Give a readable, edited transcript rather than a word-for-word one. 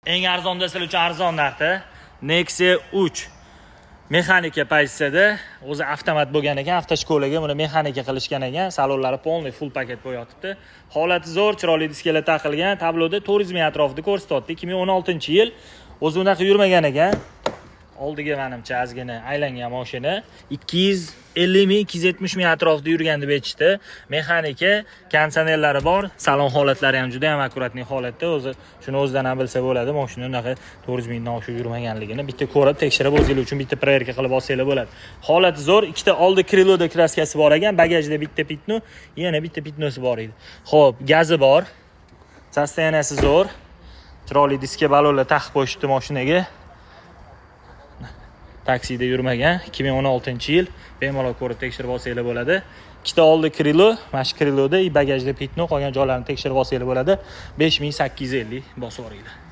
Eng arzonda sizlar uchun arzon narxda Nexia 3 mexanika pozitsiyada. O'zi avtomat bo'lgan ekan, автошкола ga buni mexanika qilishgan ekan. Salonlari полный, full paket bo'lib yotibdi. Holati zo'r, chiroyli diskalar taqilgan. Tabloda 400 ming atrofida ko'rsatyapti. 2016-yil, o'zi unaqa yurmagan ekan. Oldiga, manimcha, ozgina aylangan mashina. 250 ming, 270 ming atrofida yurgan deb aytishdi. Mexanika, konditsionerlari bor. Salon holatlari ham juda ham аккуратный holatda. O'zi shuni o'zidan ham bilsa bo'ladi, mashina unaqa 400 mingdan oshib yurmaganligini. Bitta ko'rib, tekshirib, o'zinglar uchun bitta проверка qilib olsanglar bo'ladi. Holati zo'r. Ikkita oldi крыло da краска si bor ekan, bagajda bitta пятно, yana bitta пятно si bor edi. Ho'p, gazi bor, состояние si zo'r, chiroyli diska, balonlar taqib qo'yishibdi mashinaga. Taksida yurmagan, 2016-yil. Bemalol ko'rib, tekshirib olsanglar bo'ladi. Ikkita oldi крыло, mana shu крыло da и bagajda пятно, qolgan joylarini tekshirib olsanglar bo'ladi. 5850 bosib yuboringlar.